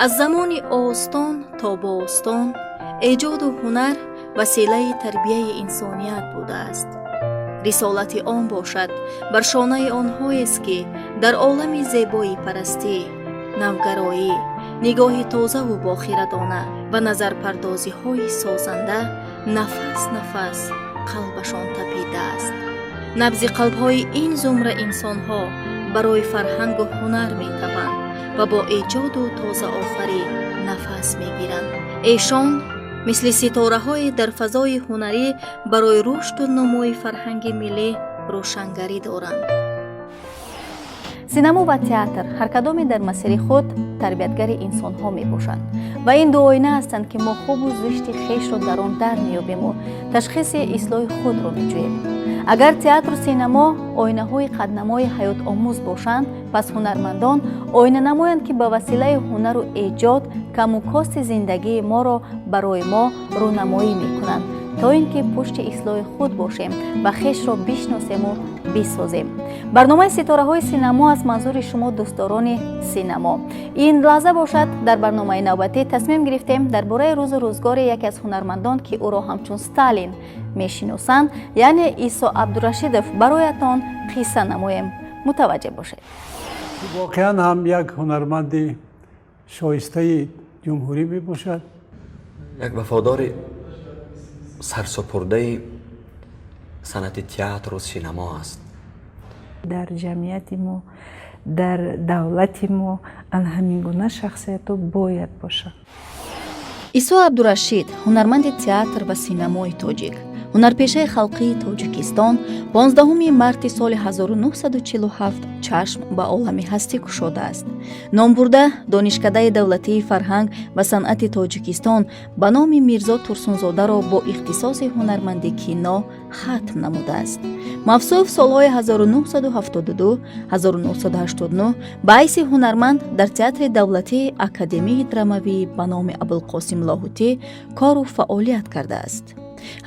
Аз замони остон то бостон эҷоду ҳунар василаи тарбияи инсоният будааст. Рисолати он бошад бар шонаи онҳоест, ки дар олами зебоипарастӣ, навгароӣ, нигоҳи тозаву бохирадона ва назарпардозиҳои созанда нафас нафас қалбашон тапидааст. Набзи қалбҳои ин зумра инсонҳо барои фарҳангу ҳунар метапанд ва бо эҷоду тозаофарӣ нафас мегиранд. Эшон мисли ситораҳое дар фазои ҳунарӣ барои рушду нумӯи фарҳанги миллӣ рӯшангарӣ доранд. Синамо ва театр ҳар кадоме дар масири худ тарбиятгари инсонҳо мебошанд ва ин ду оина ҳастанд, ки мо хубу зишти хешро дар он дар меёбему ташхиси ислоҳи худро меҷӯем. Агар театру синамо оинаҳои қаднамои ҳаётомӯз бошанд, пас ҳунармандон оина намоянд, ки ба василаи ҳунару эҷод каму кости зиндагии моро барои мо рӯнамоӣ мекунанд, то ин ки пушти ислоҳи худ бошем ва хешро бишносему бисозем. Барномаи «Ситораҳои синамо» аз манзури шумо, дӯстдорони синамо. Ин лаҳза бошад, дар барномаи навбатӣ тасмим гирифтем дар бораи рӯзу рӯзгори яке аз ҳунармандон, ки ӯро ҳамчун Сталин мешиносанд, яъне Исо Абдурашидов, бароятон қисса намоем. Мутаваҷҷеҳ бошед. Воқеан ҳам як ҳунарманди шоистаи ҷумҳурӣ мебошад. Як вафодори сарсупурдаи санъати театру синамо аст. Дар ҷамъияти мо, дар давлати мо ана ҳамин гуна шахсиятҳо бояд бошанд. Исо Абдурашид, ҳунарманди театр ва синамои тоҷик, ҳунарпешаи халқии Тоҷикистон, 15 марти соли 1947 чашм ба олами ҳастӣ кушодааст. Номбурда Донишкадаи давлатии фарҳанг ва санъати Тоҷикистон ба номи Мирзо Турсунзодаро бо ихтисоси ҳунарманди кино хатм намудааст. Мавсуф солҳои 1972, 1989 ба ҳайси ҳунарманд дар Театри давлатии академии драмавӣ ба номи Абулқосим Лоҳутӣ кору фаъолият кардааст.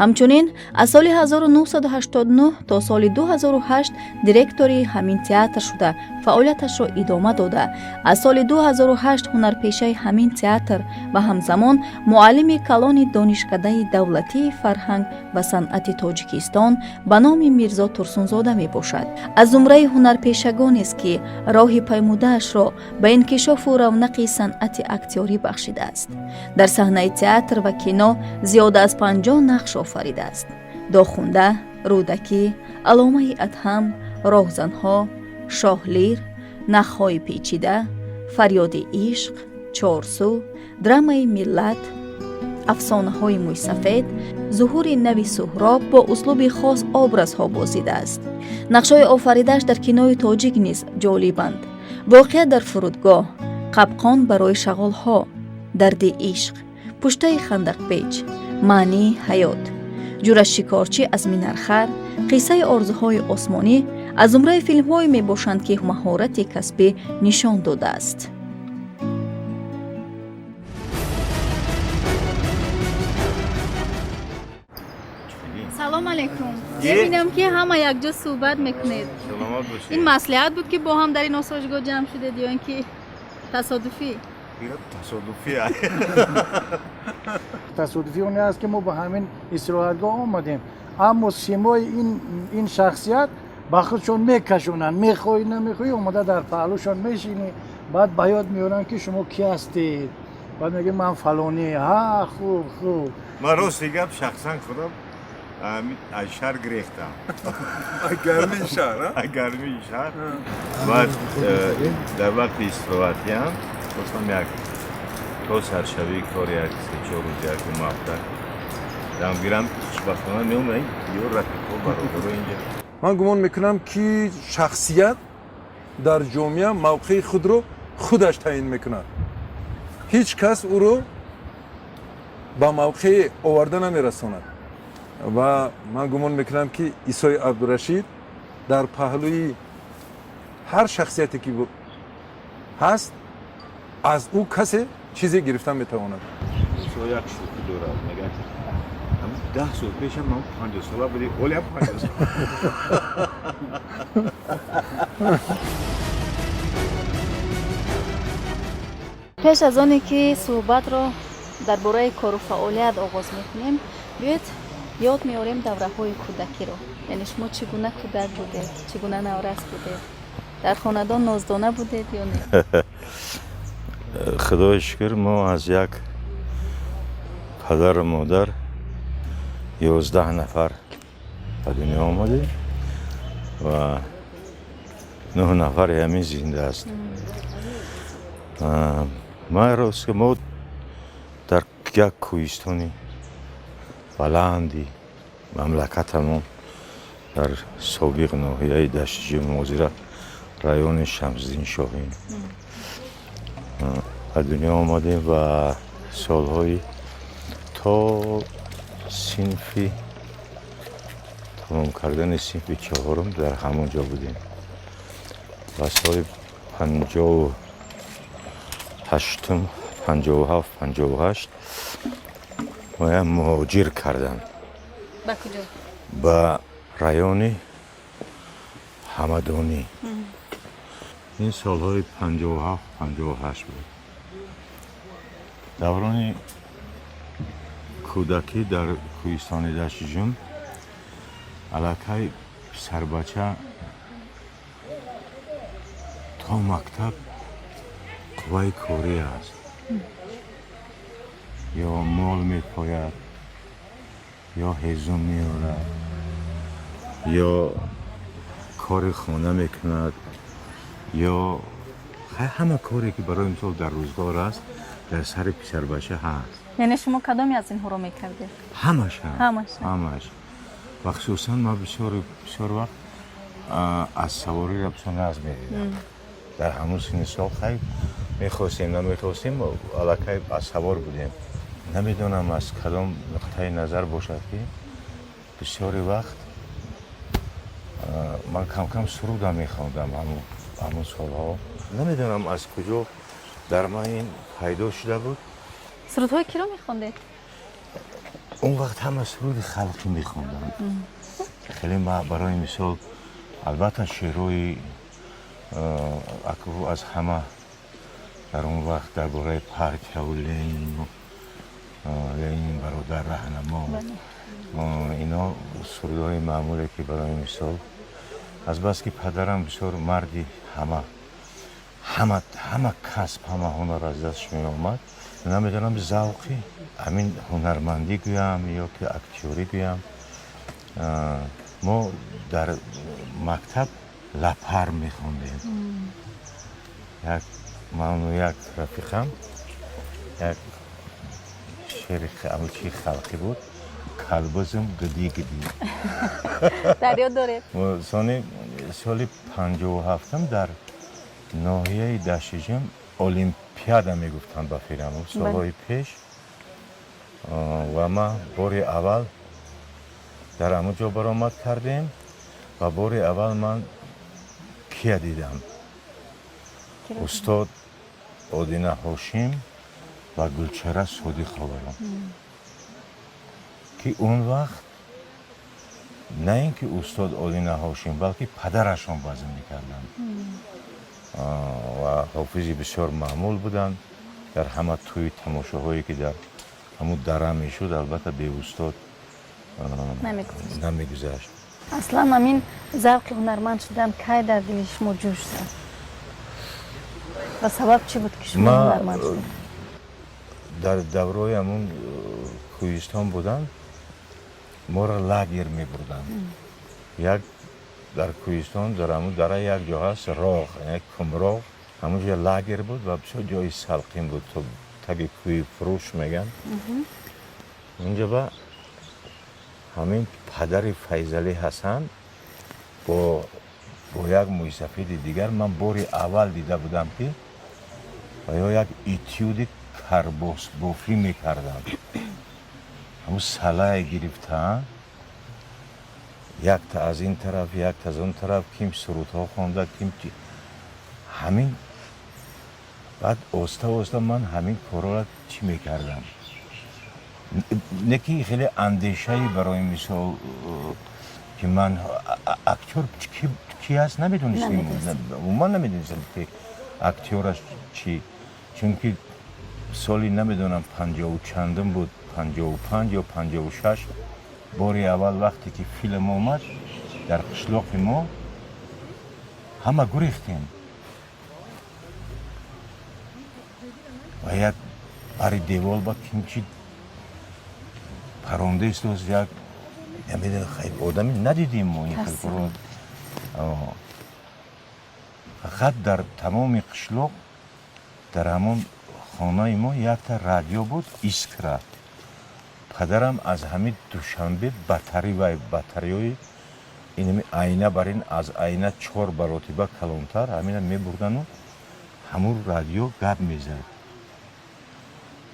Ҳамчунин аз соли 1989 то соли 2008 директори ҳамин театр шуда фаъолияташро идома дода, аз соли 2008 ҳунарпешаи ҳамин театр ва ҳамзамон муаллими калони Донишкадаи давлатии фарҳанг ва санъати Тоҷикистон ба номи Мирзо Турсунзода мебошад. Аз зумраи ҳунарпешагонест, ки роҳи паймудаашро ба инкишофу равнақи санъати актёрӣ бахшидааст. Дар саҳнаи театр ва кино зиёда аз 50 нақш офаридааст: Дохунда, Рӯдакӣ, Алломаи Адҳам, Роҳзанҳо, Шоҳлир, Нахҳои печида, Фарёди ишқ, Чорсӯ, драмаи Миллат, Афсонаҳои мӯйсафед, Зуҳури нави Суҳроб. Бо услуби хос образҳо бозидааст. Нақшҳои офаридааш дар кинои тоҷик низ ҷолибанд: Воқеа дар фурудгоҳ, Қапқон барои шағолҳо, Дарди ишқ, Пуштаи хандақпеч, Маънии ҳаёт, Ҷурашикорчӣ аз Минархар, Қиссаи орзуҳои осмонӣ аз зумраи филмҳое мебошанд, ки маҳорати касбӣ нишон додааст. Салом алайкум! Мебинам, ки ҳама якҷо суҳбат мекунед. Ин маслиҳат буд, ки бо ҳам дар ин осоишгоҳ ҷамъ шудед, ё ин ки тасодуфӣ? Тасодуфӣ. Тасодуфӣ оне аст, ки мо ба ҳамин истироҳатгоҳ омадем, аммо симои ин шахсият ба худшон мекашонанд. Мехоҳӣ, намехоҳӣ, омода дар паҳлӯшон мешинӣ. Баъд ба ёд меоранд, ки шумо кӣ ҳастед. Баъд мегӯем, ман фалонӣ. Ҳа, хуб, хуб. Ман, рости гап, шахсан худам аз шаҳр гирехтам. Гармии шаҳр. Гармии шаҳр. Баъд дар вақти истироҳатиам хостам як то саршавии кор як се-чор рӯз, яку ҳафта дам гирам. Хушбахтона меомадам, ё рафиқҳо, бародаро инҷа. Ман гумон мекунам, ки шахсият дар ҷомеа мавқеи худро худаш таъин мекунад. Ҳеҷ кас ӯро ба мавқеъ оварда намерасонад. Ва ман гумон мекунам, ки Исои Абдурашид дар паҳлӯи ҳар шахсияте ки ҳаст, аз ӯ касе чизе гирифта метавонад. Як шӯхӣ дорад, мегӯяд, 10 сол пешам ман 50-сола будем, ҳолиам 50 сола. Пеш аз оне ки суҳбатро дар бораи кору фаъолият оғоз мекунем, биёед, ёд меорем давраҳои кӯдакиро. Яъне шумо чӣ гуна кӯдак будед, чӣ гуна наврас будед? Дар хонадон ноздона будед ё не? Худои шукр, мо аз як падару модар 11 нафар ба дунё омадем ва нӯҳ нафари ҳамин зинда аст. Ман рост, ки мо дар як кӯҳистони баланди мамлакатамон, дар собиқ ноҳияи Даштиҷим, ҳозира райони Шамсиддин Шоҳин, ба дунё омадем ва солҳои то синфи тамом кардани синфи чорум дар ҳамон ҷо будем ва соли 58-ум, 57, 58 моям муҳоҷир карданд. Ба куҷо? Ба райони Ҳамадонӣ. Ин солҳои 57, 58 буд. Даврони кӯдакӣ дар кӯҳистони Даштиҷум, аллакай писарбача то мактаб қувваи корӣ аст: ё мол мепояд, ё ҳезум меорад, ё кори хона мекунад, ё ҳама коре, ки барои мисол дар рӯзгор аст, дар сари писарбача ҳаст. Яъне шумо кадоме аз инҳоро мекардед? Ҳамаша. Ҳамаша. Ҳамаш. Ва хусусан ман бисёр бисёр вақт аз савориро бисёр нағз медидам. Дар ҳамун синни сол, хай, мехостем, намехостем, аллакай аз савор будем. Намедонам, аз кадом нуқтаи назар бошад, ки бисёри вақт ман камкам сурудам мехондам. Ҳамун солҳо намедонам, аз куҷо дар ман ин пайдо шуда буд. Сурудҳои киро мехондед? Он вақт ҳама суруди халқӣ мехондам хеле. Ма барои мисол, албатта, шеърҳои аку аз ҳама дар он вақт дар бораи партияву Ленину, Ленин бародар раҳнамо, ино сурудҳои маъмуле, ки барои мисол, азбаски падарам бисёр марди ҳама касб, ҳама ҳунар аз дастш меомад, намедонам, завқи ҳамин ҳунармандӣ гӯям ё ки актёрӣ гӯям. Мо дар мактаб лапар мехондем. Як ману як рафиқам як шеъри чи халқӣ буд: «Калбазм гиди гиди». Дар ёд доред? Сони соли 57-ам дар ноҳияи Даштиҷим олимпиада мегуфтанд ба фирам, солҳои пеш, ва ман бори аввал дар ҳамон ҷо баромад кардем ва бори аввал ман кия дидам? Устод Одина Ҳошим ва Гулчара Содиқоваро, ки он вақт на ин ки устод Одина Ҳошим, балки падарашон базм мекарданд ва ҳофизи бисёр маъмул буданд. Дар ҳама тӯи тамошоҳое, ки дар ҳамун дара мешуд, албатта, беустод намегузашт. Аслан ҳамин завқи ҳунарманд шудан кай дар дили шумо ҷӯш зад ва сабаб чӣ буд, ки шумо ҳунарманд шудед? Дар даврои ҳамун кӯҳистон будан моро лагер мебурданд. Як дар кӯҳистон, дар ҳамун дара як ҷо ҳаст, роғ, кумроғ, ҳамун ҷо лагер буд ва бисёр ҷои салқин буд, то таги кӯҳи Фурӯш меган. Унҷа ба ҳамин падари Файзалӣ Ҳасан бо як мӯйсафеди дигар ман бори аввал дида будам, ки ва ё як этюди карбосбофӣ мекарданд. Ҳамун салае гирифтаанд, якта аз ин тараф, якта аз он тараф, ким сурудҳо хонда, ким ҳамин. Баъд оста оста ман ҳамин корҳоро чӣ мекардам, не ки хеле андешаи, барои мисол, ки ман актёр ки ҳаст, намедонистем. Умуман намедонистем, ки актёраш чӣ, чунки Соли намедонам 50 чандум буд, 55 ё 56, бори аввал вақте ки филм омад дар қишлоқи мо, ҳама гурехтем ва як бари девол ба кимчи паронда истост, як намедонам, одами надидем мо ин хел. Фақат дар тамоми қишлоқ дар ҳамон хонаи мо якта радио буд, «Искра». Падарам аз ҳамин Душанбе батари вай, батареои инами айна бар ин аз айна чор баротиба калонтар, ҳамина мебурдану ҳамун радио гап мезад.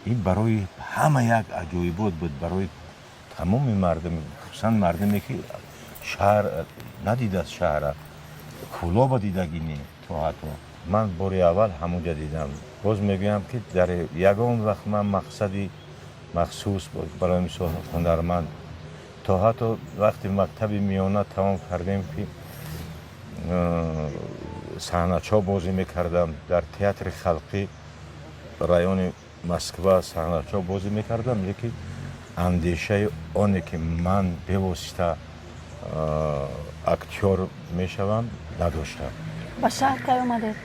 Ин барои ҳама як аҷоибот буд, барои тамоми мардум, хусусан мардуме ки шаҳр надидааст, шаҳра Кӯлоба дидагӣ не. То ҳатто ман бори аввал ҳамунҷа дидам. Боз мегӯям, ки дар ягон вақт ман мақсади махсус, барои мисол, ҳунарманд, то ҳатто вақти мактаби миёна тамом кардем, ки саҳначо бозӣ мекардам дар театри халқӣ райони Москва, саҳначо бозӣ мекардам, лекин андешаи оне ки ман бевосита актёр мешавам, надоштам. Ба шаҳр кай омадед?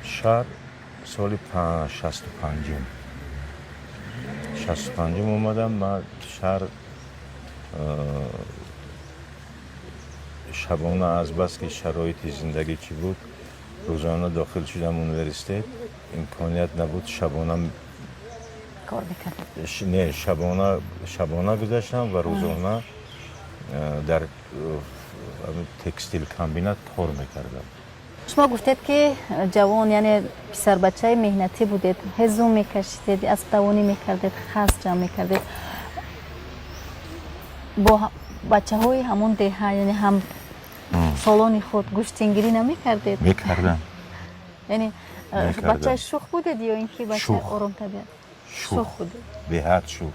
Шаҳр соли 65-ум, 65-ум омадам ман шаҳр. Шабона, азбаски шароити зиндагӣ чӣ буд, рӯзона дохил шудам университет, имконият набуд, шабона кор мекардед? Не, шабона гузаштам ва рӯзона дар текстил комбинат кор мекардам. Шумо гуфтед, ки ҷавон, яъне писарбачаи меҳнатӣ будед, ҳезум мекашидед, аспдавонӣ мекардед, хас ҷамъ мекардед. Бо бачаҳои ҳамон деҳа, яъне ҳам солони худ, гӯштингирӣ намекардед? Мекардам. Яъне бачаи шух будед ё ин ки бачаи оромтабиат? Шух будед, беҳад шух.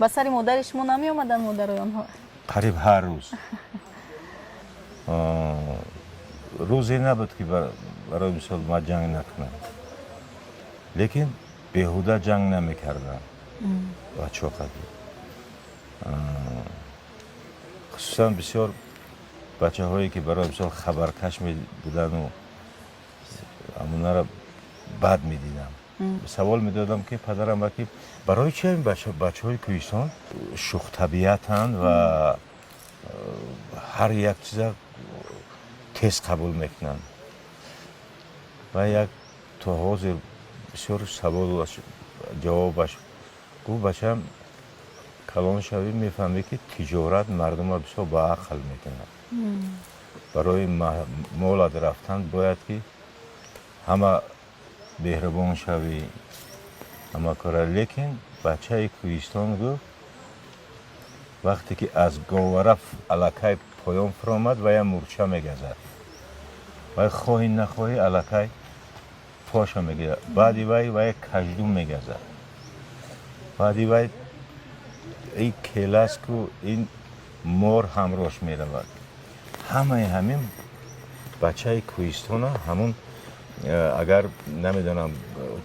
Ба сари модари шумо намеомаданд модарои онҳо? Қариб ҳар рӯз. Рӯзе набуд, ки барои мисол ман ҷанг накунам, лекин беҳуда ҷанг намекардам бачаҳо. Хусусан бисёр бачаҳое, ки барои мисол хабаркаш мебудану, ҳамонара бад медидам. Савол медодам, ки падарам, ки барои чи ин бачаҳои кӯҳистон шухтабиатанд ва ҳар як чиза тез қабул мекунанд? Ва як то ҳозир бисёр савол ҷавобаш гуфт: «Бачам, калон шавӣ, мефаҳмӣ, ки тиҷорат мардумро бисёр ба ақл мекунад. Барои молат рафтан бояд ки ҳама меҳрубон шавӣ, ҳама кора. Лекин бачаи кӯҳистон, гуфт, вақте ки аз говара аллакай поён фуромад, вая мурча мегазад, вай хоҳӣ нахоҳӣ аллакай поша мегирад. Баъди вай вая каждум мегазад, баъди вай ин келаску ин мор ҳамроҳш меравад. Ҳамаи ҳамин бачаи кӯҳистона ҳамун агар намедонам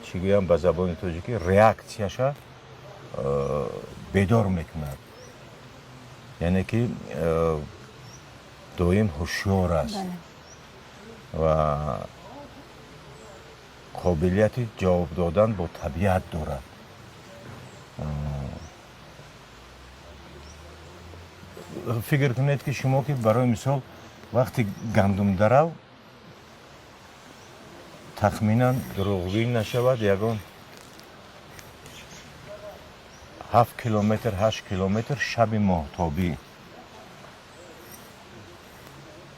чӣ гӯям ба забони тоҷикӣ, реаксияша бедор мекунад, яъне ки доим ҳушёр аст ва қобилияти ҷавоб додан бо табиат дорад. Фикр кунед, ки шумо, ки барои мисол вақти гандумдарав, тахминан, дурӯғгӯӣ нашавад, ягон 7 километр, 8 километр, шаби моҳтобӣ,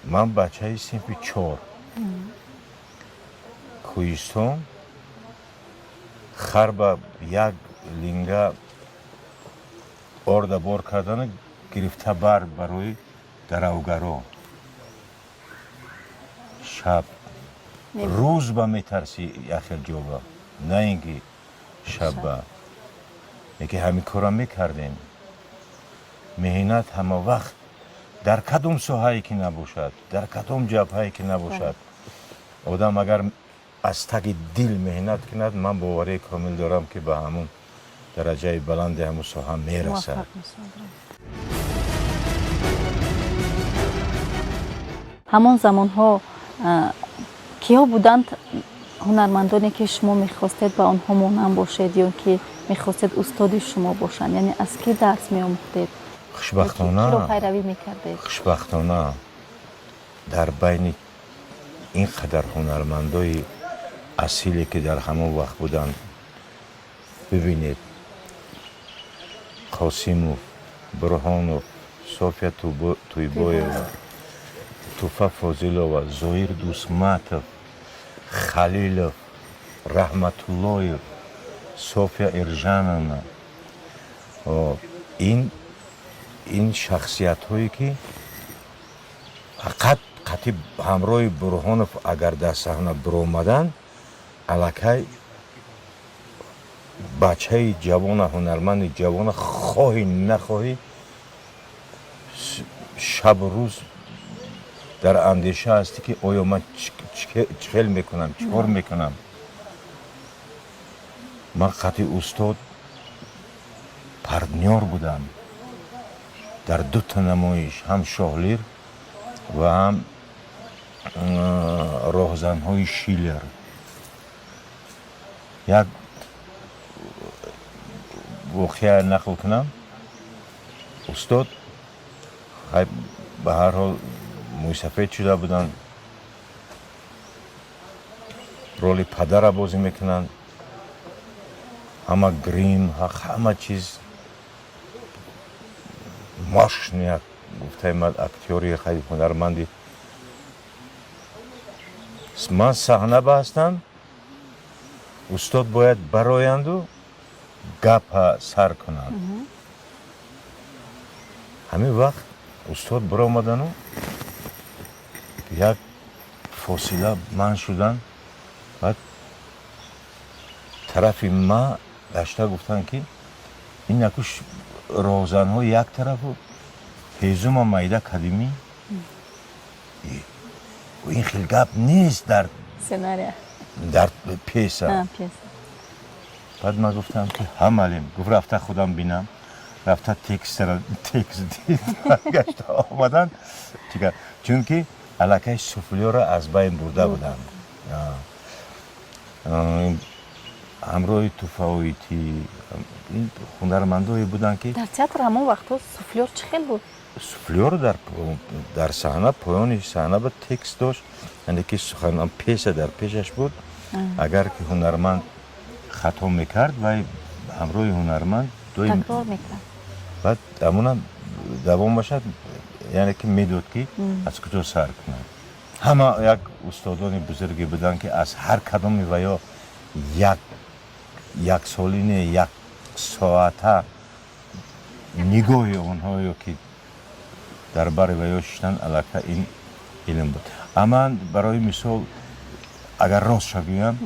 ман бачаи синфи чор, кӯҳистон, харба як линга орда бор кардану гирифта бар барои даравгаро, шаб рӯз ба метарсӣ яхел ҷоба, на ин ки шабба. Яке ҳамин кора мекардем. Меҳнат ҳама вақт, дар кадом соҳае ки набошад, дар кадом ҷабҳае ки набошад, одам агар Аз таги дил меҳнат кунад, ман боварии комил дорам, ки ба ҳамун дараҷаи баланди ҳамун соҳа мерасад. Ҳамон замонҳо киҳо буданд ҳунармандоне, ки шумо мехостед ба онҳо монанд бошед ё ки мехостед устоди шумо бошанд? Яъне аз кӣ дарс меомӯхтед? Хушбахтона, киро пайравӣ мекардед? Хушбахтона, дар байни ин қадар ҳунармандои асиле, ки дар ҳамон вақт буданд, бибинед, Қосимов, Бурҳонов, София Туйбоева, Туфа Фозилова, Зоир Дусматов, Халилов, Раҳматуллоев, София Иржановна, ин шахсиятҳое, ки фақат қатъи ҳамроҳи Бурҳонов агар дар саҳна биромаданд, аллакай бачаи ҷавона, ҳунарманди ҷавона, хоҳӣ нахоҳӣ, шабу рӯз дар андеша ҳастӣ, ки оё ман чӣ хел мекунам, чӣ кор мекунам. Ман қатъи устод партнёр будам дар дута намоиш, ҳам «Шоҳлир» ва ҳам «Роҳзанҳои Шиллер». Як воқеа нақл кунам. Устод ба ҳар ҳол мӯйсафед шуда буданд, роли падара бозӣ мекунанд, ҳама грим, ҳама чиз мощный, як гуфтаи ман, актёри ҳунарманди. Ман саҳна ба ҳастам, устод бояд бароянду гапа сар кунанд. Ҳамин вақт устод баромадану як фосила ман шудан, баъд тарафи ма гашта гуфтанд, ки ин яку роҳзанҳо як тарафу ҳезума майда кадимӣ, ин хел гап нест дар сценария, дар пьеса. Баъд ман гуфтам, ки ҳа, маълим. Гуфт, рафта худам бинам. Рафта текстра, текст дид, гашта омадан. Чунки аллакай суфлёра аз байн бурда буданд ҳамроҳи Туфаоитӣ. Ин ҳунармандое буданд, ки Дар театр ҳамон вақтҳо суфлёр чӣ хел буд? Суфлёр дар саҳна, поёни саҳна ба текст дошт, яъне ки сухан, пьеса дар пешаш буд. Агар ки ҳунарманд хато мекард, вай ҳамроҳи ҳунарманд такрор мекард. Баъд ҳамонам давом бошад, яъне ки медод, ки аз куҷо сар кунад. Ҳама як устодони бузурге буданд, ки аз ҳар кадоми ва ё як яксолине, як соата нигоҳи онҳое, ки дар бари ва ё шиштан, аллакай ин илм буд. Аман барои мисол, агар ростша гӯям,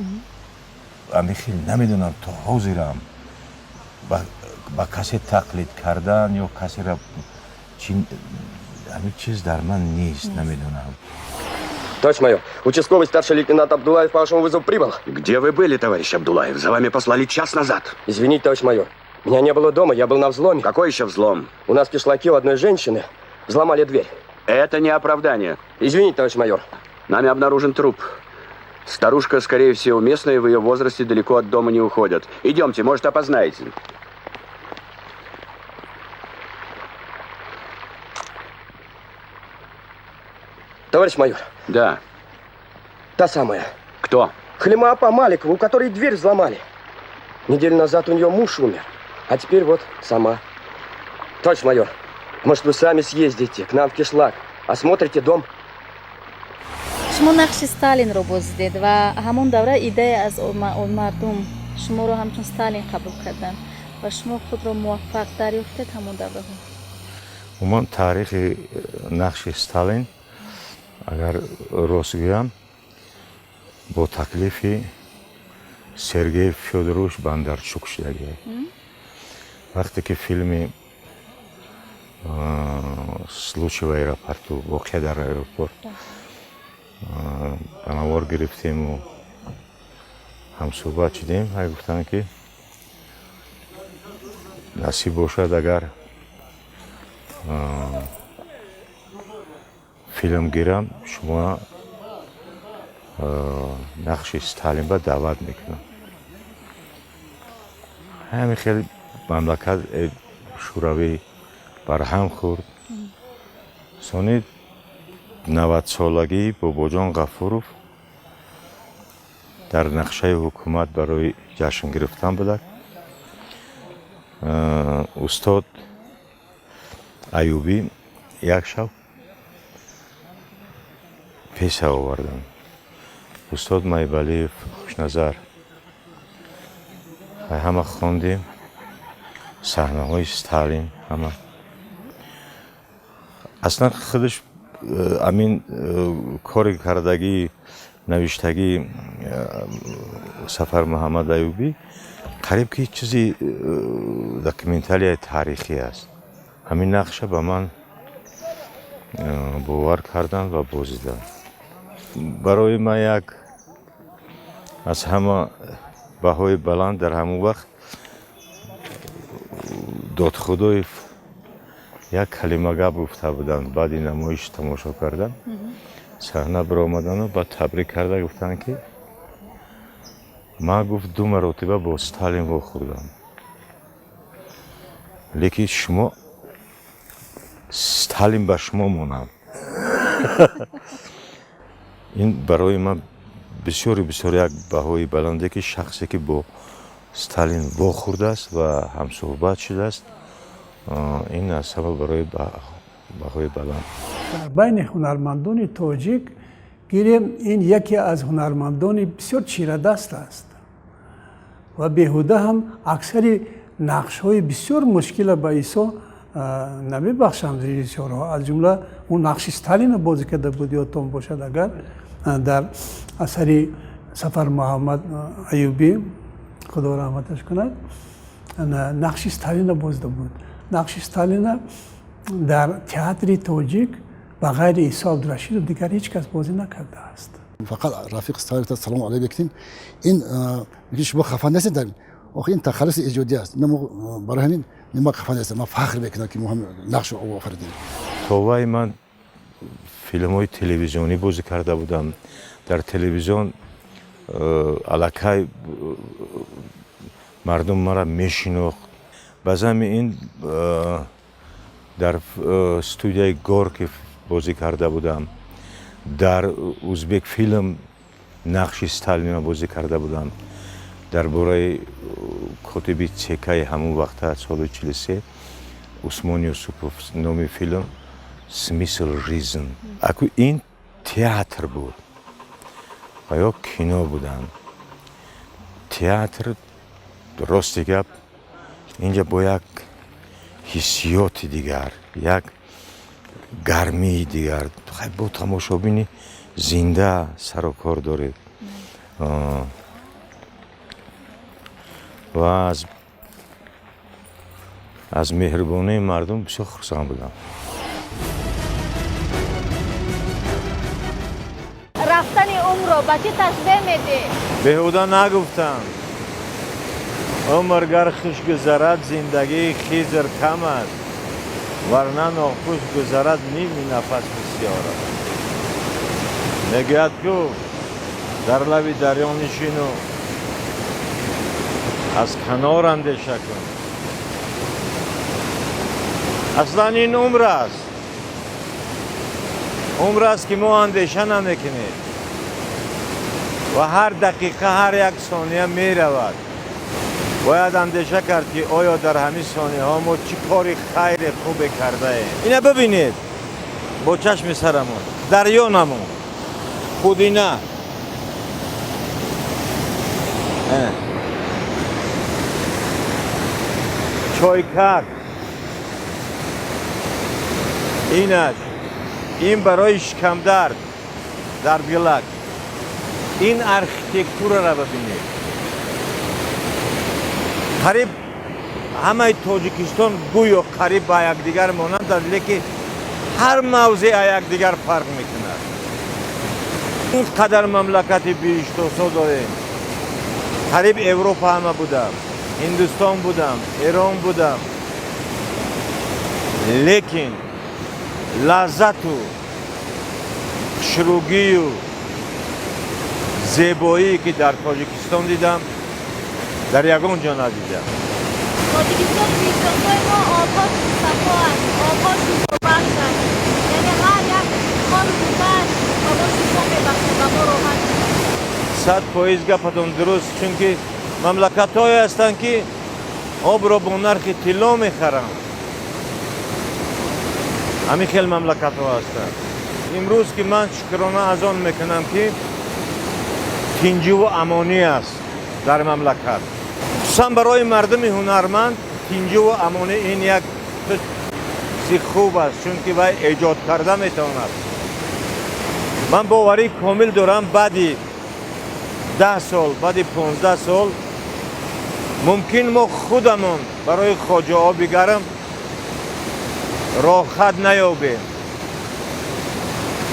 ами хел намедонам, то ҳозирам ба касе тақлид кардан ё касера ҳамин чиз дар ман нест, намедонам. Товарищ майор, участковый старший лейтенант Абдулаев по вашему вызову прибыл. Где вы были, товарищ Абдулаев? За вами послали час назад. Извините, товарищ майор, меня не было дома, я был на взломе. Какой еще взлом? У нас в кишлаке у одной женщины взломали дверь. Это не оправдание. Извините, товарищ майор. Нами обнаружен труп. Старушка, скорее всего, местная, в ее возрасте далеко от дома не уходят. Идемте, может, опознаете. Товарищ майор. Да. Та самая. Кто? Халима апа Маликова, у которой дверь взломали. Неделю назад у нее муж умер, а теперь вот сама. Товарищ майор, может, вы сами съездите к нам в кишлак, осмотрите дом? Шумо нақши Сталинро бозидед ва ҳамон давра идея аз мардум шуморо ҳамчун Сталин қабул карданд ва шумо худро муваффақ дарёфтед ҳамон давраҳо? Умуман, таърихи нақши Сталин, агар рост гӯям, бо таклифи Сергей Фёдорович Бондарчук шудагӣ. Вақте ки филми «Случай в аэропорту», воқеа дар аэропорт, ба навор гирифтему. Ҳамсӯҳбат шудем. Ҳай, гуфтанд, ки насиб бошад, агар филм гирам, шумо нақши Сталинба даъват мекунам. Ҳамин хел мамлакат Шӯравӣ барҳам хӯрд. Сони 90-солагии Бобоҷон Ғафуров дар нақшаи ҳукумат барои ҷашн гирифтан будак. Устод Аюбӣ як шаб песа оварданд, устод Майбалиев, Хушназар, ҳама хондем, саҳнаҳои Сталин ҳама. Аслан худаш амин кори кардагӣ, навиштагии Сафар Муҳаммад Аюбӣ қариб ки чизи документалияи таърихӣ аст. Ҳамин нақша ба ман бовар карданд ва бозиданд. Барои ман як аз ҳама баҳои баланд дар ҳамон вақт Додхудоев як калима гап гуфта буданд. Баъди намоиш тамошо кардан, саҳна баромадану баъд табрик карда гуфтанд, ки ман, гуфт, ду маротиба бо Сталин вохӯрдам, лекин шумо, Сталин ба шумо монанд. Ин барои ман бисёри бисёр як баҳои баланде, ки шахсе ки бо Сталин вохӯрдааст ва ҳамсӯҳбат шудааст, ин аз ҳама барои баҳои баланд. Дар байни ҳунармандони тоҷик гирем, ин яке аз ҳунармандони бисёр чирадаст аст ва беҳуда ҳам аксари нақшҳои бисёр мушкила ба Исо намебахшанд режиссёрҳо. Аз ҷумла ӯ нақши Сталина бозӣ карда буд, ёдтон бошад агар, дар асари Сафар Муҳаммад Аюбӣ, Худо раҳматаш кунад, нақши Сталина бозида буд. Нақши Сталина дар театри тоҷик ба ғайри Исо Абдурашидов дигар ҳеҷ кас бозӣ накардааст. Фақат рафиқ Сталин салом алайк бекунем. Ин шумо хафа нестед? Охи, ин тахаллуси эҷодӣ аст. Барои ҳамин ма хафа нестам, ман фахр мекунам, ки мо ҳам нақш офаридем. То вай ман филмҳои телевизионӣ бозӣ карда будам. Дар телевизион аллакай мардум мара мешинохт. Ба зами ин дар студияи Горки бозӣ карда будам, дар Узбекфилм нақши Сталина бозӣ карда будам, дар бораи котиби ЦКи ҳамон вақта, соли 43, Усмон Юсупов, номи филм «Смысл жизнь». Аку ин театр буд ва ё кино буданд. Театр, рости гап, инҷа бо як ҳиссиёти дигар, як гармии дигар, бо тамошобини зинда сару кор доред ва аз меҳрубонии мардум бисёр хурсанд будам. Рафтани умрро ба чӣ ташбеҳ медиҳӣ? Беҳуда нагуфтам: умр гар хуш гузарад, зиндагии Хизр кам аст, варна нохуш гузарад, ними нафас бисёр аст. Мегӯяд ку, дар лаби дарё нишину аз канор андеша кун. Аслан ин умр аст, умр аст, ки мо андеша намекунем ва ҳар дақиқа, ҳар як сония меравад. Бояд андеша кард, ки оё дар ҳамин сонияҳо мо чӣ кори хайри хубе кардаем. Ина бибинед бо чашми сарамон, дарё намон, худина. Чойкак инаш, ин барои шикамдард, дардгилак. Ин архитектураро бибинед. Қариб ҳамаи Тоҷикистон гӯё қариб ба якдигар монанданд, лекин ҳар мавзеъ а якдигар фарқ мекунад. Ин қадар мамлакати биҳиштосо дорем. Қариб Европа ҳама будам, Ҳиндустон будам, Эрон будам, лекин лаззату хушругию зебоие, ки дар Тоҷикистон дидам, дар ягон ҷо надидам. Тоҷикистони пешрафтаи мо обҳо сафо аст, обҳо шифобахш аст, яъне ҳар як хол бутааш ба мо шифо мебахшад, ба мо роҳат. 100% гапатон дуруст, чунки мамлакатҳое ҳастанд, ки обро бо нархи тилло мехаранд. Ҳамин хел мамлакатҳо ҳастанд. Имрӯз ки ман шукрона аз он мекунам, ки тинҷиву амонӣ аст дар мамлакат, хусусан барои мардуми ҳунарманд тинҷиву амонӣ ин як чизи хуб аст, чунки вай эҷод карда метавонад. Ман боварии комил дорам, баъди 10 сол, баъди 15 сол мумкин мо худамон барои хоҷа оби гарм роҳхат наёбем.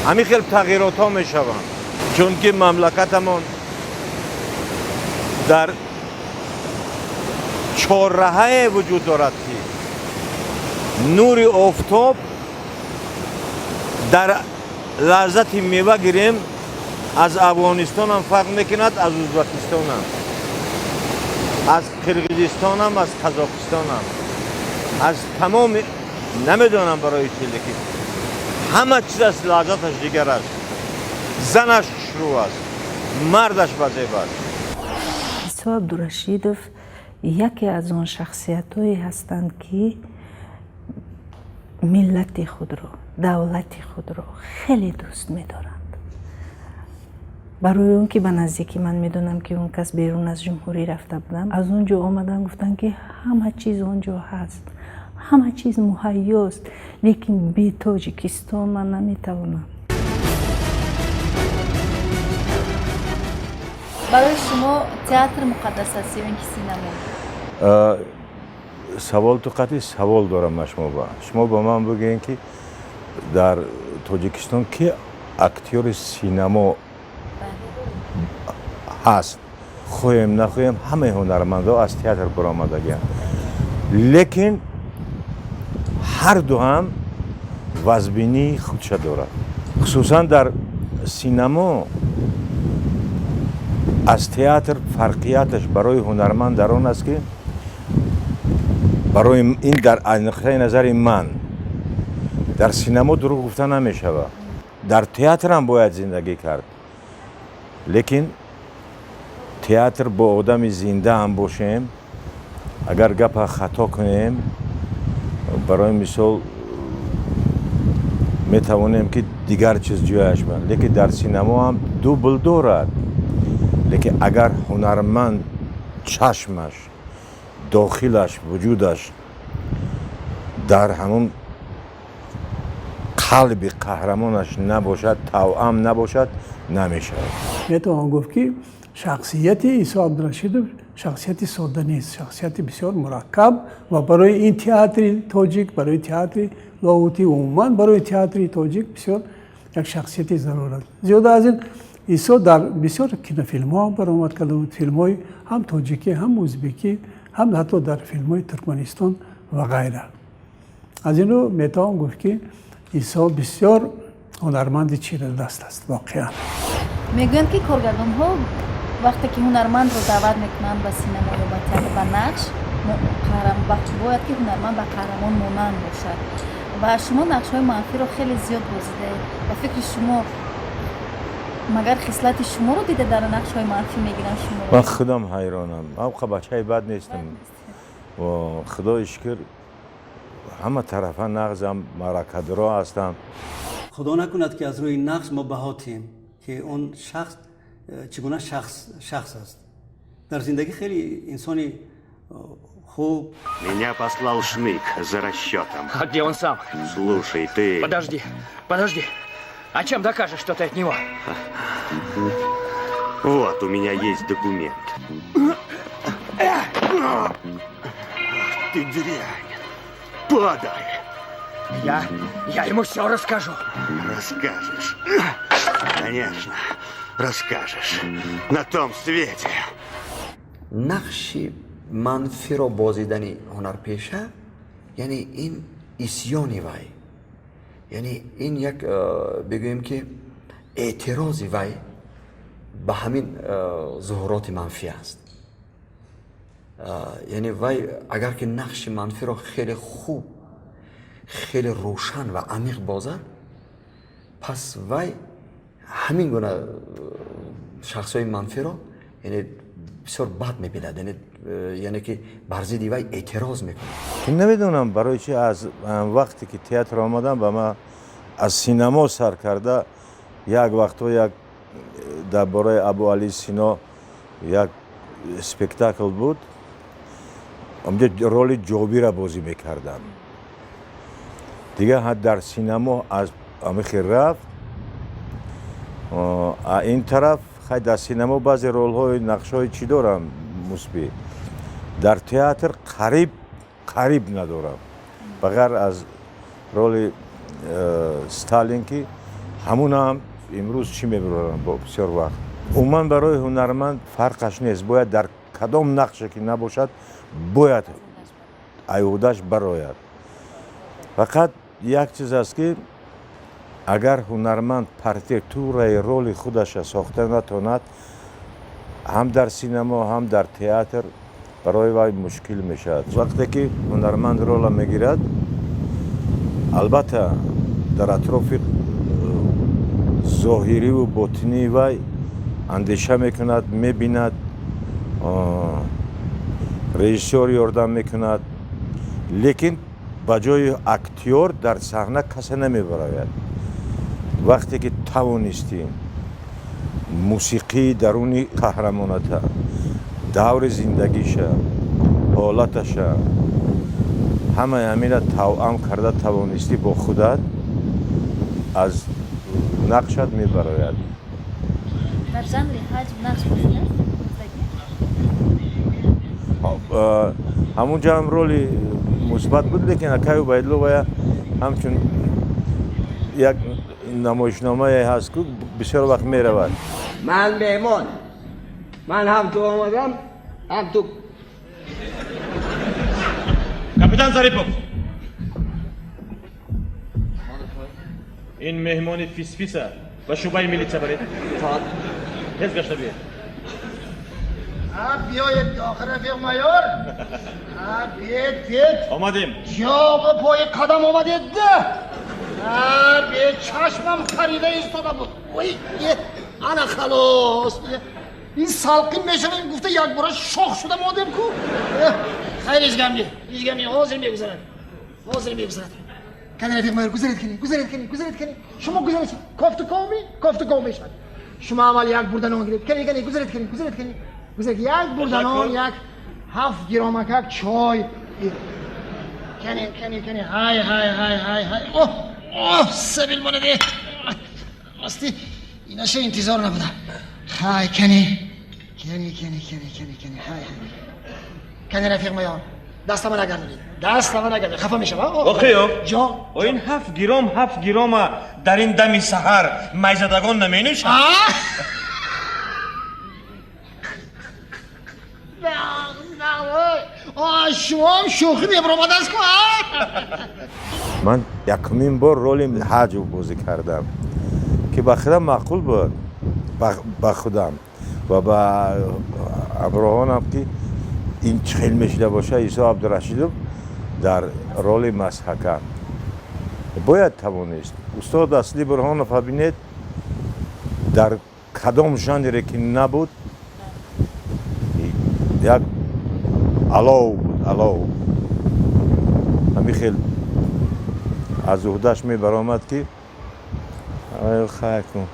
Ҳамин хел тағйиротҳо мешаванд, чунки мамлакатамон дар чорраҳае вуҷуд дорад, ки нури офтоб дар лаззати мева гирем, аз Афғонистонам фарқ мекунад, аз Ӯзбекистонам, аз Қирғизистонам, аз Қазоқистонам, аз тамоми, намедонам барои чи, лекин ҳама чиз аст, лаззаташ дигар аст. Занаш хушрӯ аст, мардаш базеб аст. Исо Абдурашидов яке аз он шахсиятҳое ҳастанд, ки миллати худро, давлати худро хеле дӯст медоранд. Барои он ки ба наздикӣ ман медонам, ки он кас берун аз ҷумҳурӣ рафта будам, аз он ҷо омадан, гуфтанд, ки ҳама чиз он ҷо ҳаст, ҳама чиз муҳайёст, лекин бе Тоҷикистон ман наметавонам. Барои шумо театр муқаддас аст ё ин ки синамо? Савол ту қатъи савол дорам. Ман шумо ба шумо ба ман бигӯем, ки дар Тоҷикистон ки актёри синамо ҳаст? Хоҳем нахоҳем, ҳамаи ҳунармандҳо аз театр баромадагианд, лекин ҳар ду ҳам вазбинии худша дорад. Хусусан дар синамо аз театр фарқияташ барои ҳунарманд дар он аст, ки барои ин, дар нуқтаи назари ман, дар синамо дурӯғ гуфта намешавад. Дар театрам бояд зиндагӣ кард, лекин театр бо одами зинда ҳам бошем, агар гапа хато кунем, барои мисол, метавонем, ки дигар чиз ҷояш банд. Лекин дар синамо ҳам дубл дорад, лекин агар ҳунарманд чашмаш, дохилаш, вуҷудаш дар ҳамон қалби қаҳрамонаш набошад, тавъам набошад, намешавад. Метавон гуфт, ки шахсияти Исо Абдурашидов шахсияти содда нест, шахсияти бисёр мураккаб ва барои ин театри тоҷик, барои театри Лоҳутӣ, умуман барои театри тоҷик бисёр як шахсияти зарур аст. Зиёда аз ин, Исо дар бисёр кинофилмҳо ҳам баромад карда буд, филмҳои ҳам тоҷикӣ, ҳам ӯзбекӣ, ҳам ҳатто дар филмҳои Туркманистон ва ғайра. Аз ин рӯ метавон гуфт, ки Исо бисёр ҳунарманди чирадаст аст воқеан. Мегӯянд, ки коргардонҳо вақте ки ҳунармандро даъват мекунанд ба синамо ё ба театр ба нақш, бояд ки ҳунарманд ба қаҳрамон монанд бошад, ва шумо нақшҳои манфиро хеле зиёд бозидаед. Ба фикри шумо, магар хислати шуморо дида дар нақшҳои манфӣ мегиранд шумо? Ман худам ҳайронам. Ман бачаи бад нестам, худои шукр, ҳама тарафа нағзам, маъракадоро ҳастам. Худо накунад, ки аз рӯи нақш мо баҳо тиҳем, ки он шахс чӣ гуна шахс аст дар зиндагӣ. Хеле инсони хуб. Меня послал Шнык за расчетом. А где он сам? Слушай, ты. Подожди, подожди. А чем докажешь, что ты от него? Вот, у меня есть документ. Ты дрянь. Падай. Я ему все расскажу. Расскажешь. Конечно, расскажешь. На том свете. Нақши манфиро бозидани ҳунарпеша, яъне ин исьёни вай, яъне ин як бигӯем ки эътирози вай ба ҳамин зуҳуроти манфӣ аст. Яъне вай агар ки нақши манфиро хеле хуб, хеле рӯшан ва амиқ бозад, пас вай ҳамин гуна шахсҳои манфиро яъне бисёр бад мебинад, яъне ки бар зидди вай эътироз мекунад. Намедонам барои чи аз вақте ки театр омадам ба ман аз синамо сар карда як вақтҳо як дар бораи Абуалӣ Сино як спектакл буд, онҷо роли Ҷобира бозӣ мекардам. Дигар дар синамо аз амихи рафт, а ин тараф хай дар синамо баъзе ролҳои нақшҳои чӣ дорам мусбӣ, дар театр қариб қариб надорам, ба ғайр аз роли Сталин ки ҳамунам имрӯз чӣ мебарорам бо бисёр вақт. Умуман барои ҳунарманд фарқаш нест, бояд дар кадом нақше ки набошад бояд аюдаш барояд. Фақат як чиз аст ки агар ҳунарманд партитураи роли худаша сохта натонад, ҳам дар синамо, ҳам дар театр барои вай мушкил мешавад. Вақте ки ҳунарманд рола мегирад, албатта дар атрофи зоҳириву ботинии вай андеша мекунад, мебинад, режиссёр ёрдам мекунад, лекин ба ҷои актёр дар саҳна касе намебарояд. Вақте ки тавонистӣ мусиқии даруни қаҳрамоната, даври зиндагиша, ҳолаташа, ҳамаи ҳамина тавъам карда тавонистӣ бо худат, аз нақшат мебарояд. Дар жанри ҳаҷв нақш бозидааст? Ҳамун ҷо ҳам роли мусбат буд, лекин акай Убайдулло вая ҳамчун як намоишномае ҳаст ку бисёр вақт меравад. Ман меҳмон, ман ҳам ту омадам, ҳам ту. Капитан Зарипов, ин меҳмони фисфиса ба шӯъбаи милитсия баред. Тез гашта биед. Биёед охир, рафиқ майор, биед, биед. Омадем. Ҷо ба пои қадам омадед. Бе чашмам харида истода буд. Ой, ана халос, ин салқин мешавем гуфта якбора шох шуда модем ку. Хайр, ҳеҷ гам не, ҳеҷ гам не, ҳозир мегузарад, ҳозир мегузарад. Кани, рафиқ майор, гузаред, кани, гузаред, кани, гузаред, кани, шумо гузаред. Кофту ков кофту ков мешавад. Шумо аввал як бурда нон гиред. Кани, кани, гузаред, кани, гузаред, кани, гузаред, як бурда нон, як 7 гиромакак чой. Кани, кани, кани, ҳай, ҳай, ҳай, ҳай, ҳай, оҳ, оҳ, сабил монаде. Рости инаша интизор набудам. Ҳай, кани, кани, кани, кани, кани, кани, ҳай, ҳай, кани, рафиқ майор, дастама нагардонед, дастама нагардонед, хафа мешавам. Оқиёв ҷон. Ин 7 гиром, 7 гирома дар ин дами саҳар майзадагон наменӯшанд? Шумоам шӯхӣ мебаромадааст ку. Ман якумин бор роли ҳаҷв бозӣ кардам ки ба худам маъқул буд, ба худам ва ба ҳамроҳонам ки ин чӣ хел мешида боша. Исо Абдурашидов дар роли масҳака бояд тавонист. Устод Асли Бурҳонов бинед, дар кадом жанре ки набуд, як алов буд, алов. Ҳамин хел аз уҳдаш мебаромад ки хай кун,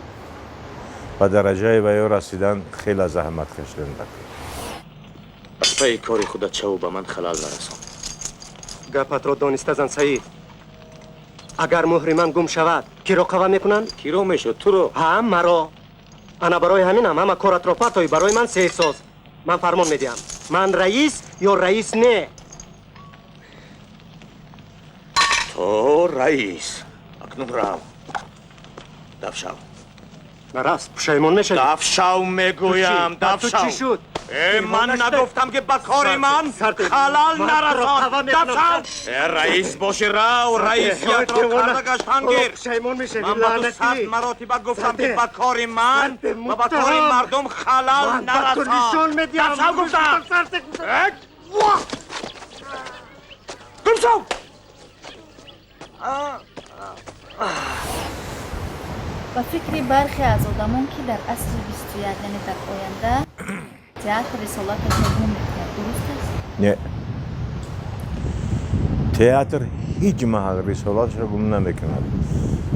ба дараҷаи ваё расидан хеле заҳмат кашидан. Аз пайи кори худат шаву ба ман халал нарасон. Гапатро дониста зан, Саид. Агар муҳри ман гум шавад, киро қава мекунанд? Киро мешуд? Туро? Ҳа, маро. Ана барои ҳаминам ҳама коратро партои, барои ман сейфсоз. Ман фармон медиҳам. Ман раис ё раис не? То раис. Акнун рав. Дафшав. Нараст, пушаймон мешавӣ. Дафшав мегӯям, дафшав. Чӣ шуд? Ман нагуфтам, ки ба кори ман халал нарасон. Дафшав! Раис боши, рав, раисиятро карда гаштан гир. Ман ба ту 100 маротиба гуфтам, ки ба кори ман ва ба кори мардум халал нарасон. Дафшав гуфтам! Гум шав! Ба фикри бархе аз одамон, ки дар асри 21, яъне дар оянда, театр рисолаташро гум мекунад, дуруст аст? Не, театр ҳеҷ маҳал рисолаташро гум намекунад.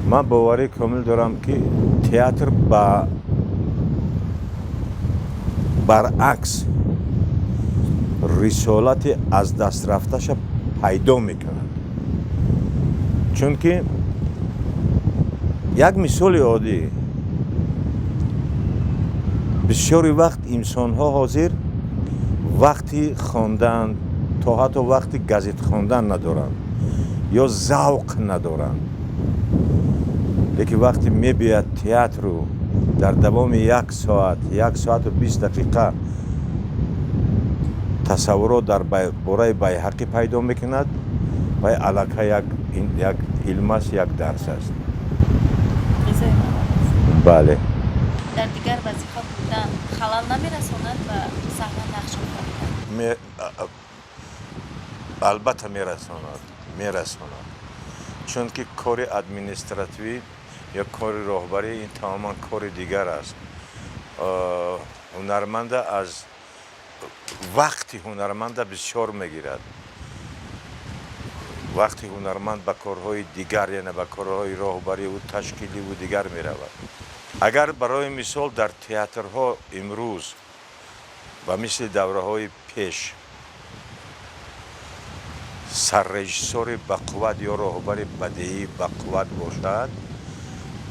Ман боварии комил дорам, ки театр ба баръакс рисолати аз даст рафташа пайдо мекунад, чунки як мисоли оддӣ: бисёри вақт инсонҳо ҳозир вақти хондан, то ҳатто вақти газет хондан надоранд ё завқ надоранд, лекин вақте мебиёяд театру дар давоми як соат, 1 соату 20 дақиқа тасаввурот дар бораи Байҳақӣ пайдо мекунад, вай аллакай як илм аст, як дарс аст. Бале. Дар дигар вазифа будан халал намерасонад ба саҳна нақш офаридан? Албатта, мерасонад, мерасонад, чунки кори административӣ ё кори роҳбарӣ ин тамоман кори дигар аст. Ҳунарманда аз вақти ҳунарманда бисёр мегирад. Вақти ҳунарманд ба корҳои дигар, яъне ба корҳои роҳбариву ташкиливу дигар меравад. Агар барои мисол дар театрҳо имрӯз ба мисли давраҳои пеш саррежиссори бақувват ё роҳбари бадеӣ бақувват бошад,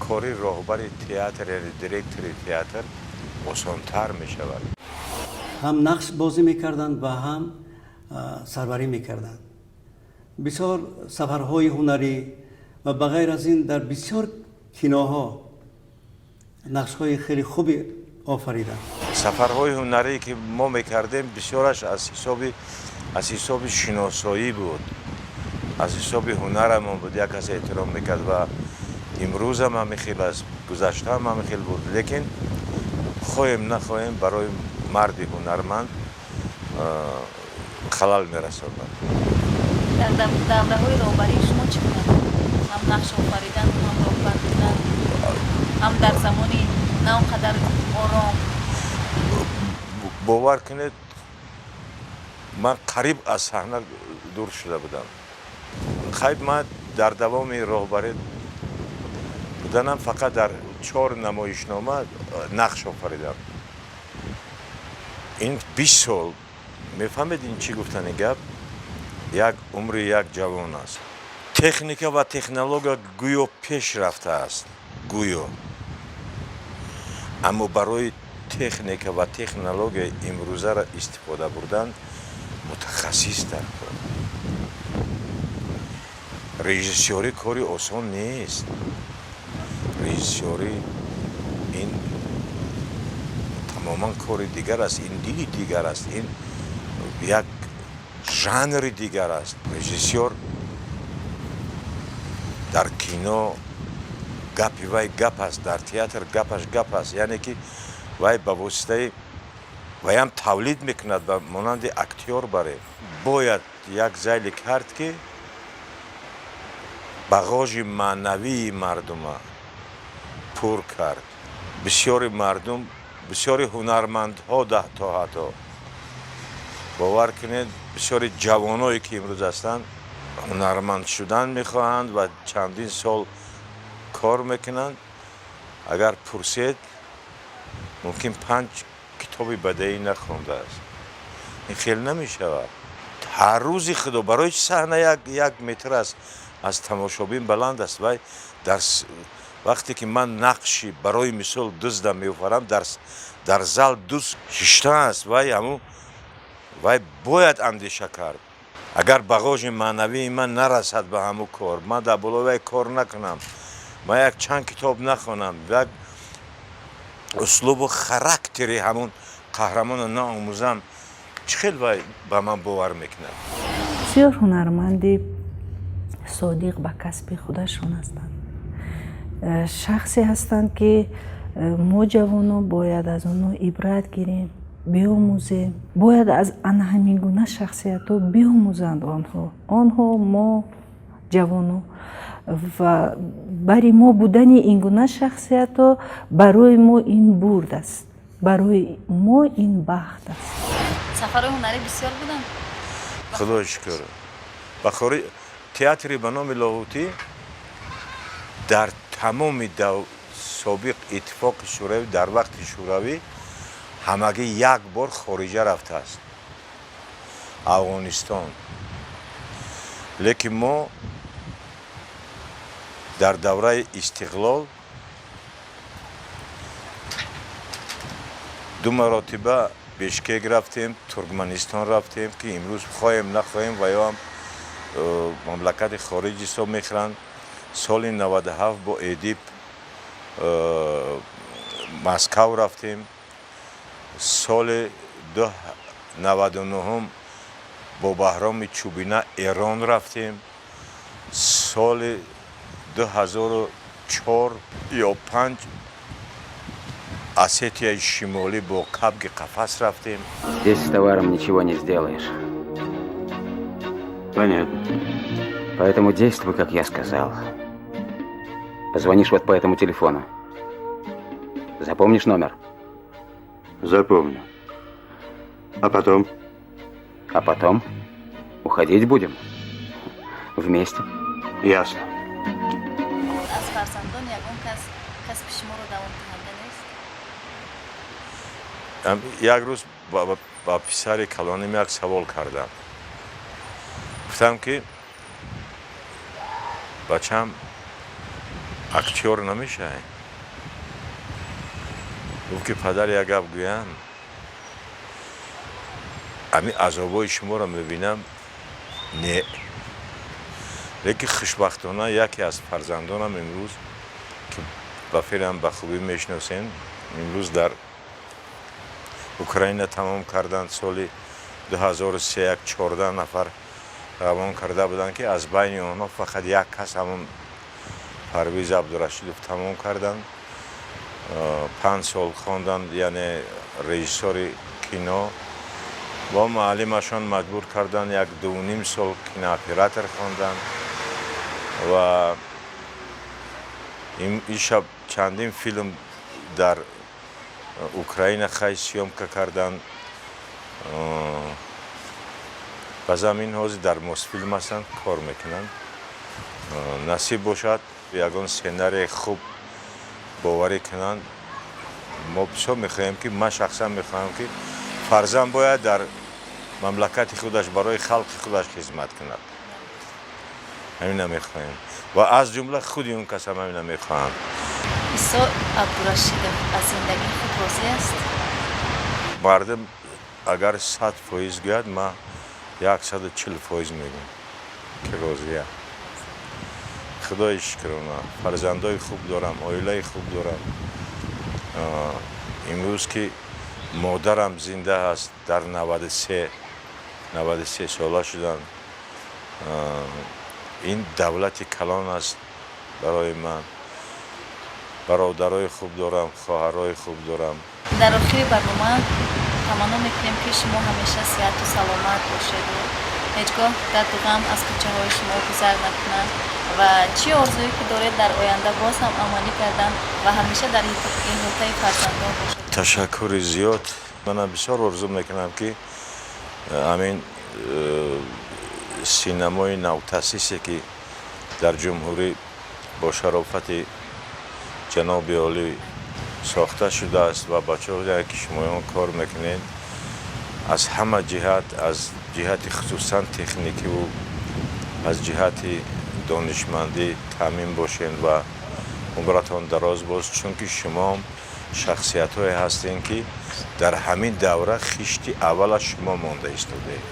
кори роҳбари театр, яъне директори театр, осонтар мешавад. Ҳам нақш бозӣ мекарданд ва ҳам сарварӣ мекарданд. Бисёр сафарҳои ҳунарӣ ва ба ғайр аз ин дар бисёр киноҳо нақшҳои хеле хубе офариданд. Сафарҳои ҳунарие, ки мо мекардем, бисёраш аз ҳисоби шиносоӣ буд, аз ҳисоби ҳунарамон буд, як кас эҳтиром мекард. Ва имрӯзам ҳамин хел аст, гузаштаам ҳамин хел буд, лекин хоҳем нахоҳем, барои марди ҳунарманд халал мерасонад. Дар давраҳои роҳбарии шумо чӣ гуна буд? Ҳам нақш офаридан, ҳам роҳбар будан, ҳам дар замони на он қадар ором. Бовар кунед, ман қариб аз саҳна дур шуда будам. Хайб, ман дар давоми роҳбарӣ буданам фақат дар чор намоишнома нақш офаридам. Ин 20 сол, мефаҳмед, ин чӣ гуфтани гап, як умри як ҷавон аст. Техника ва технология гӯё пеш рафтааст, гӯё, аммо барои техника ва технологияи имрӯзаро истифода бурдан мутахассис дар кор. Режиссёрӣ кори осон нест. Режиссёрӣ ин тамоман кори дигар аст, ин диди дигар аст, ин як жанри дигар аст. Режиссёр дар кино гапи вай гап аст, дар театр гапаш гап аст, яъне ки вай ба воситаи вайам тавлид мекунад, ба монанди актёр. Баре бояд як зайли кард, ки бағожи маънавии мардума пур кард. Бисёри мардум, бисёри ҳунармандҳо, то ҳатто, бовар кунед, бисёри ҷавоное, ки имрӯз ҳастанд, ҳунарманд шудан мехоҳанд ва чандин сол кор мекунанд, агар пурсед, мумкин панҷ китоби бадеӣ нахондааст. Ин хел намешавад. Ҳар рӯзи худо барои чи саҳна як метр аст аз тамошобин баланд аст? Вай дар вақте ки ман нақши, барои мисол, дузда меофарам, дар зал дуз шиштааст, вай ҳамун вай бояд андеша кард. Агар бағожи маънавии ман нарасад ба ҳамун кор, ман дар болои вай кор накунам, ман як чанд китоб нахонам, як услубу характери ҳамун Қаҳрамонро наомӯзам, чӣ хел вай ба ман бовар мекунад? Бисёр ҳунарманди содиқ ба касби худашон ҳастанд, шахсе ҳастанд, ки мо ҷавонон бояд аз онҳо ибрат гирем, биомӯзем. Бояд аз ана ҳамин гуна шахсиятҳо биомӯзанд онҳо мо ҷавонон, ва бари мо будани ин гуна шахсиятҳо барои мо ин бурд аст, барои мо ин бахт аст. Сафарҳои ҳунарӣ бисёр буданд? Худои шукр, ба хори театри ба номи Лоҳутӣ дар тамоми собиқ Иттифоқи Шӯравӣ, дар вақти Шӯравӣ ҳамагӣ як бор хориҷа рафтааст, Афғонистон. Лекин мо дар давраи истиқлол ду маротиба Бишкек рафтем, Туркманистон рафтем, ки имрӯз хоҳем нахоҳем ва ё ҳам мамлакати хориҷ ҳисоб мехӯранд. Соли 97 бо Эдип Москав рафтем, соли 99-ум бо Баҳроми Чӯбина Эрон рафтем, соли 2004 ё 5 Осетияи Шимолӣ бо Кабги қафас рафтем. Здесь с товаром ничего не сделаешь. Понятно. Поэтому действуй, как я сказал. Позвонишь вот по этому телефону. Запомнишь номер? Запомню. А потом? А потом уходить будем. Вместе. Ясно. Аз фарзандон ягон кас касби шуморо давомдиҳанда нест? Як рӯз ба писари калоним як савол кардам, гуфтам, ки бачам, актёр намешавӣ? Гуфт, ки падар, як гап гӯям, ҳамин азобҳои шуморо мебинам, не. Лекин хушбахтона яке аз фарзандонам имрӯз, ки ба феълам ба хубӣ мешиносем, имрӯз дар Украина тамом карданд. Соли 2003 як 14 нафар равон карда буданд, ки аз байни онҳо фақат як кас, ҳамон Парвиз Абдурашидов, тамом карданд. 5 сол хонданд, яъне режиссори кино. Бо муаллимашон маҷбур карданд, як 2,5 сол кинооператор хонданд ва ин шаб чандин филм дар Украина хай съёмка карданд. Ба замин ҳозир дар Мосфилм ҳастанд, кор мекунанд. Насиб бошад, ягон сценарии хуб боварӣ кунанд. Мо бисёр мехоҳем, ки ман шахсан мехоҳам, ки фарзанд бояд дар мамлакати худаш барои халқи худаш хизмат кунад. Ҳамина мехоҳем ва аз ҷумла худи он кас ҳам ҳамина мехоҳам. Исо Абдурашидов аз зиндагии худ розӣ аст? Мардум агар 100% гӯяд, ман 140% мегӯям, ки розиям. Худои шукрона, фарзандои хуб дорам, оилаи хуб дорам. Имрӯз ки модарам зинда ҳаст, дар 93 сола шуданд, ин давлати калон аст барои ман. Бародарои хуб дорам, хоҳарои хуб дорам. Дар охири барнома таманно мекунем, ки шумо ҳамеша сиҳату саломат бошеду ҳеҷ гоҳ дарду ғам аз кӯчаҳои шумо гузар накунад ва чӣ орзуе ки доред, дар оянда боз ҳам амалӣ кардан ва ҳамеша дар иҳотаи фарзандон бошед. Ташаккури зиёд. Манам бисёр орзу мекунам, ки ҳамин синамои навтаъсисе, ки дар ҷумҳурӣ бо шарофати ҷаноби олӣ сохта шудааст ва бачаҳое, ки шумоён кор мекунед, аз ҳама ҷиҳат, аз ҷиҳати хусусан техникиву аз ҷиҳати донишмандӣ таъмин бошед ва умратон дароз боз, чунки шумо шахсиятҳое ҳастем, ки дар ҳамин давра хишти аввала шумо монда истодаед.